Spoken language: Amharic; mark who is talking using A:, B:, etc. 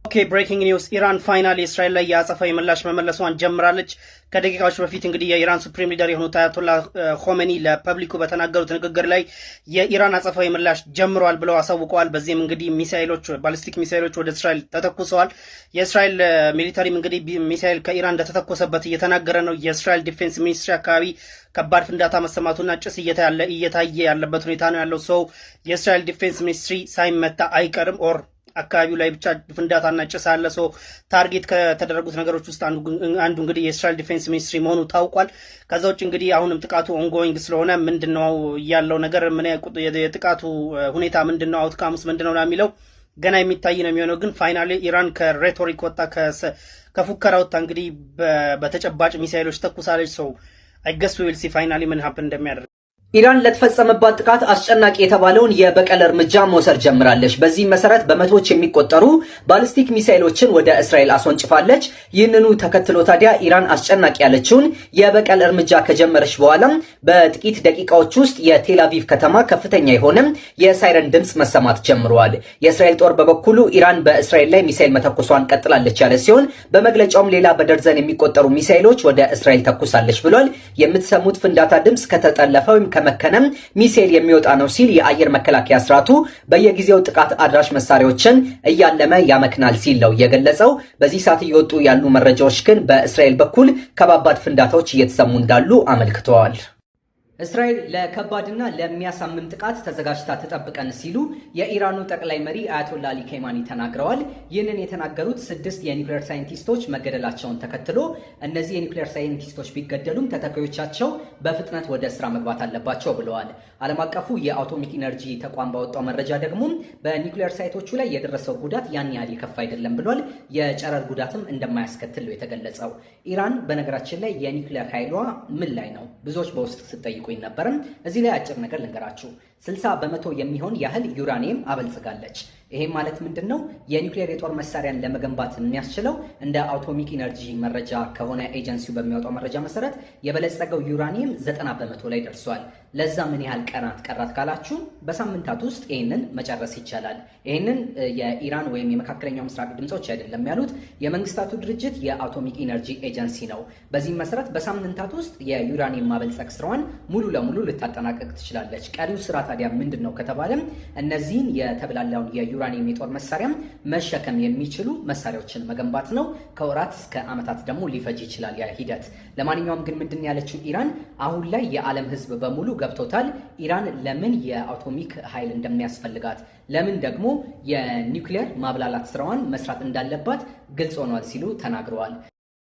A: Okay, breaking news: ኢራን finally እስራኤል ላይ የአጸፋዊ ምላሽ መመለሷን ጀምራለች። ከደቂቃዎች በፊት እንግዲህ የኢራን supreme leader የሆኑት አያቶላ ኾሜኒ ለ public ኩ በተናገሩት ንግግር ላይ የኢራን አጸፋዊ ምላሽ ጀምረዋል ብለው አሳውቀዋል። በዚህም እንግዲህ ሚሳይሎች፣ ባሊስቲክ ሚሳይሎች ወደ እስራኤል ተተኩሰዋል። የእስራኤል military ም እንግዲህ ሚሳይል ከኢራን እንደተተኮሰበት እየተናገረ ነው። የእስራኤል defense ministry አካባቢ ከባድ ፍንዳታ መሰማቱና ጭስ እየታየ ያለበት ሁኔታ ነው ያለው። So የእስራኤል defense ministry ሳይመታ አይቀርም or አካባቢው ላይ ብቻ ፍንዳታና ጭስ አለ። So target ከተደረጉት ነገሮች ውስጥ አንዱ እንግዲህ የእስራኤል defense ministry መሆኑ ታውቋል። ከዛ ውጭ እንግዲህ አሁንም ጥቃቱ ongoing ስለሆነ ምንድነው ያለው ነገር፣ የጥቃቱ ሁኔታ ምንድነው፣ outcome ኡስ ምንድነው የሚለው ገና የሚታይ ነው የሚሆነው። ግን finally ኢራን ከ rhetoric ወጣ፣ ከፉከራ ወጣ እንግዲህ በተጨባጭ ሚሳይሎች ተኩሳለች። So I guess we'll see finally ምን happen እንደሚያደርግ።
B: ኢራን ለተፈጸመባት ጥቃት አስጨናቂ የተባለውን የበቀል እርምጃ መውሰድ ጀምራለች። በዚህም መሰረት በመቶዎች የሚቆጠሩ ባሊስቲክ ሚሳይሎችን ወደ እስራኤል አስወንጭፋለች። ይህንኑ ተከትሎ ታዲያ ኢራን አስጨናቂ ያለችውን የበቀል እርምጃ ከጀመረች በኋላም በጥቂት ደቂቃዎች ውስጥ የቴል አቪቭ ከተማ ከፍተኛ የሆነ የሳይረን ድምፅ መሰማት ጀምረዋል። የእስራኤል ጦር በበኩሉ ኢራን በእስራኤል ላይ ሚሳይል መተኮሷን ቀጥላለች ያለ ሲሆን በመግለጫውም ሌላ በደርዘን የሚቆጠሩ ሚሳይሎች ወደ እስራኤል ተኩሳለች ብሏል። የምትሰሙት ፍንዳታ ድምፅ ከተጠለፈ ወይም ከመከነም ሚሳኤል የሚወጣ ነው ሲል የአየር መከላከያ ስርዓቱ በየጊዜው ጥቃት አድራሽ መሳሪያዎችን እያለመ ያመክናል ሲል ነው የገለጸው። በዚህ ሰዓት እየወጡ ያሉ መረጃዎች ግን በእስራኤል በኩል ከባባድ ፍንዳታዎች እየተሰሙ እንዳሉ አመልክተዋል። እስራኤል ለከባድና ለሚያሳምም ጥቃት ተዘጋጅታ ትጠብቀን ሲሉ የኢራኑ ጠቅላይ መሪ አያቶላ አሊ ኬማኒ ተናግረዋል። ይህንን የተናገሩት ስድስት የኒውክሌር ሳይንቲስቶች መገደላቸውን ተከትሎ እነዚህ የኒውክሌር ሳይንቲስቶች ቢገደሉም ተተኪዎቻቸው በፍጥነት ወደ ስራ መግባት አለባቸው ብለዋል። ዓለም አቀፉ የአቶሚክ ኢነርጂ ተቋም ባወጣው መረጃ ደግሞ በኒውክሌር ሳይቶቹ ላይ የደረሰው ጉዳት ያን ያህል የከፋ አይደለም ብሏል። የጨረር ጉዳትም እንደማያስከትል ነው የተገለጸው። ኢራን በነገራችን ላይ የኒውክሌር ኃይሏ ምን ላይ ነው? ብዙዎች በውስጥ ስትጠይቁኝ ነበርም። እዚህ ላይ አጭር ነገር ልንገራችሁ። 60% የሚሆን ያህል ዩራኒየም አበልጽጋለች። ይሄም ማለት ምንድን ነው? የኒውክሌር የጦር መሳሪያን ለመገንባት የሚያስችለው እንደ አቶሚክ ኢነርጂ መረጃ ከሆነ ኤጀንሲው በሚያወጣው መረጃ መሰረት የበለጸገው ዩራኒየም 90% ላይ ደርሷል። ለዛ ምን ያህል ቀናት ቀራት ካላችሁ በሳምንታት ውስጥ ይህንን መጨረስ ይቻላል። ይህንን የኢራን ወይም የመካከለኛው ምስራቅ ድምፆች አይደለም ያሉት፣ የመንግስታቱ ድርጅት የአቶሚክ ኢነርጂ ኤጀንሲ ነው። በዚህም መሰረት በሳምንታት ውስጥ የዩራኒየም ማበልጸግ ስራዋን ሙሉ ለሙሉ ልታጠናቀቅ ትችላለች። ቀሪው ስራ ታዲያ ምንድን ነው ከተባለም እነዚህን የተብላላውን የዩራኒየም የጦር መሳሪያም መሸከም የሚችሉ መሳሪያዎችን መገንባት ነው። ከወራት እስከ ዓመታት ደግሞ ሊፈጅ ይችላል ያ ሂደት። ለማንኛውም ግን ምንድን ያለችው ኢራን አሁን ላይ የዓለም ሕዝብ በሙሉ ገብቶታል። ኢራን ለምን የአቶሚክ ኃይል እንደሚያስፈልጋት፣ ለምን ደግሞ የኒውክሌር ማብላላት ስራዋን መስራት እንዳለባት ግልጽ ሆኗል ሲሉ ተናግረዋል።